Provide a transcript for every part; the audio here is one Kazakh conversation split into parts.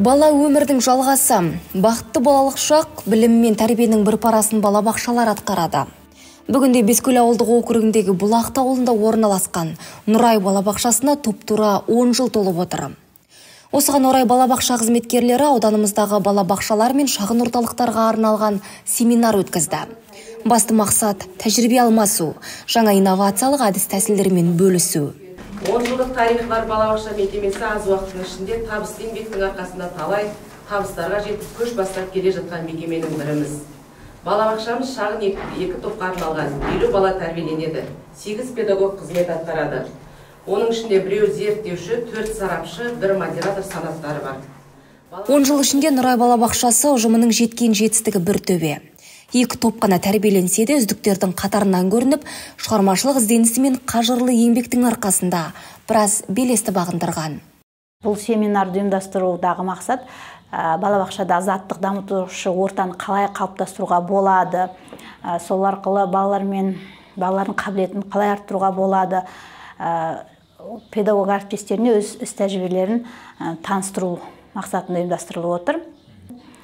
Бала өмірдің жалғасы. Бақытты балалық шақ білім мен тәрбиенің бір парасын балабақшалар атқарады. Бүгінде Бескөл ауылдық округіндегі Бұлақты ауылында орналасқан Нұрай балабақшасына тұп-тура 10 жыл толып отыр. Осыған орай балабақша қызметкерлері ауданымыздағы балабақшалар мен шағын орталықтарға арналған семинар өткізді. Басты мақсат – тәжірибе алмасу, жаңа инновациялық әдіс-тәсілдермен бөлісу. 10 жылдық тарихы бар балабақша мекемесі аз уақыттың ішінде табысты еңбектің арқасында талай табыстарға жетіп көш бастап келе жатқан мекеменің біріміз. Балабақшамыз шағын екі топқа арналған, 50 бала тәрбиеленеді, 8 педагог қызмет атқарады. Оның ішінде біреу зерттеуші, 4 сарапшы, 1 модератор санаттары бар. 10 жыл ішінде Нұрай балабақшасы ұжымының жеткен жетістігі бір төбе. Екі топ қана тәрбиеленсе де үздіктердің қатарынан көрініп, шығармашылық ізденісі мен қажырлы еңбектің арқасында біраз белесті бағындырған. Бұл семинарды ұйымдастырудағы мақсат балабақшада заттық дамытушы ортаны қалай қалыптастыруға болады, сол арқылы балалар мен балалардың қабілетін қалай арттыруға болады, педагог әріптестеріне өз іс тәжірибелерін таныстыру мақсатында ұйымдастырылып отыр.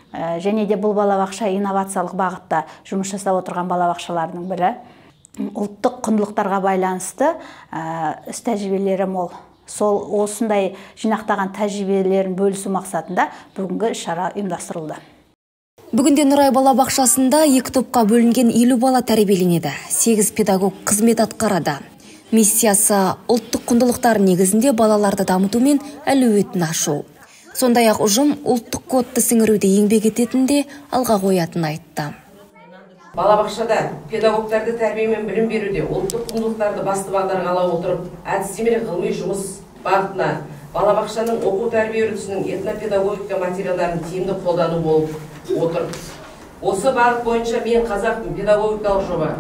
Және де бұл балабақша инновациялық бағытта жұмыс жасап отырған балабақшалардың бірі. Ұлттық құндылықтарға байланысты іс тәжірибелері мол. Сол осындай жинақтаған тәжірибелерін бөлісу мақсатында бүгінгі іс-шара ұйымдастырылды. Бүгінде Нұрай балабақшасында екі топқа бөлінген 50 бала тәрбиеленеді. 8 педагог қызмет атқарады. Миссиясы ұлттық құндылықтар негізінде балаларды дамыту мен әлеуетін ашу. Сондай-ақ ұжым ұлттық кодты сіңіруде еңбек ететінде алға қоятын айтты. Балабақшада педагогтарды тәрбие мен білім беруде ұлттық құндылықтарды басты бағдарға ала отырып, әдістемелік ғылыми жұмыс бағытына балабақшаның оқу тәрбие үрдісінің этнопедагогика материалдарын тиімді қолдану болып отыр. Осы бағыт бойынша мен қазақпын педагогикалық жоба.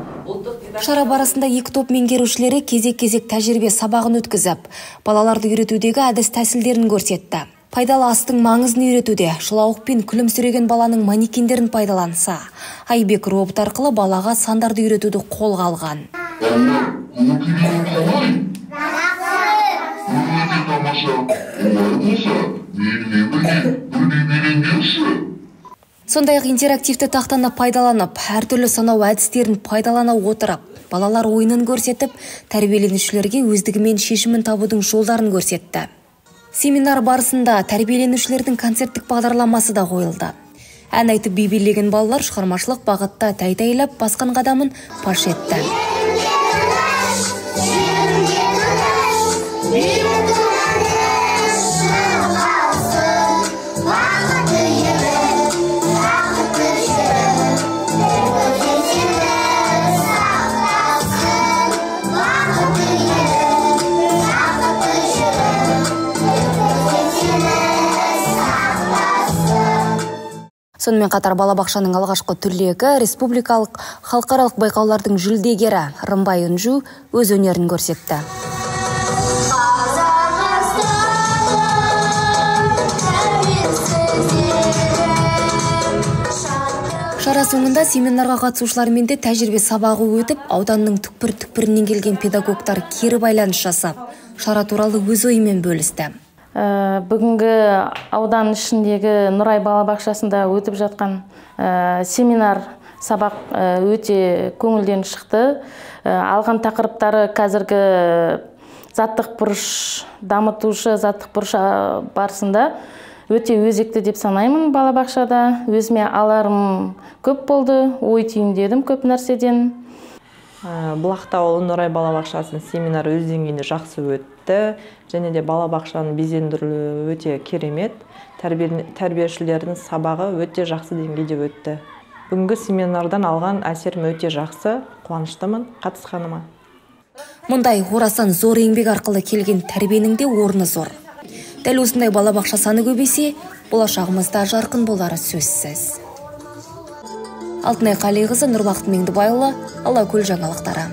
Шара барысында екі топ меңгерушілері кезек-кезек тәжірибе сабағын өткізіп, балаларды үйретудегі әдіс тәсілдерін көрсетті. Пайдалы астың маңызын үйретуде жылауық пен күлімсіреген баланың манекендерін пайдаланса, Айбек робот арқылы балаға сандарды үйретуді қолға алған. Сондай-ақ интерактивті тақтаны пайдаланып, әртүрлі санау әдістерін пайдалана отырып, балалар ойынын көрсетіп, тәрбиеленушілерге өздігімен шешімін табудың жолдарын көрсетті. Семинар барысында тәрбиеленушілердің концерттік бағдарламасы да қойылды. Ән айтып би билеген балалар шығармашылық бағытта тәй-тәйлап басқан қадамын паш етті. Сонымен қатар балабақшаның алғашқы түлегі республикалық халықаралық байқаулардың жүлдегері Рымбай Үнжу өз өнерін көрсетті. Шара соңында семинарға қатысушылармен де тәжірибе сабағы өтіп, ауданның түкпір-түкпірінен келген педагогтар кері байланыс жасап, шара туралы өз ойымен бөлісті. Бүгінгі аудан ішіндегі Нұрай балабақшасында өтіп жатқан семинар сабақ өте көңілден шықты. Алған тақырыптары қазіргі заттық бұрыш дамытушы заттық бұрыш барысында өте өзекті деп санаймын балабақшада. Өзіме аларым көп болды, ой түйіндедім көп нәрседен. Бұлақты ауылы Нұрай балабақшасының семинары өз деңгейінде жақсы өтті. Және де балабақшаның безендірілуі өте керемет. Тәрбиешілердің сабағы өте жақсы деңгейде өтті. Бүгінгі семинардан алған әсерім өте жақсы, қуаныштымын қатысқаныма. Мұндай орасан зор еңбек арқылы келген тәрбиенің де орны зор. Дәл осындай балабақша саны көбейсе, болашағымызда жарқын болары сөзсіз. Алтынай Қалиқызы, Нұрбақыт Меңдібайұлы, Алакөл жаңалықтары.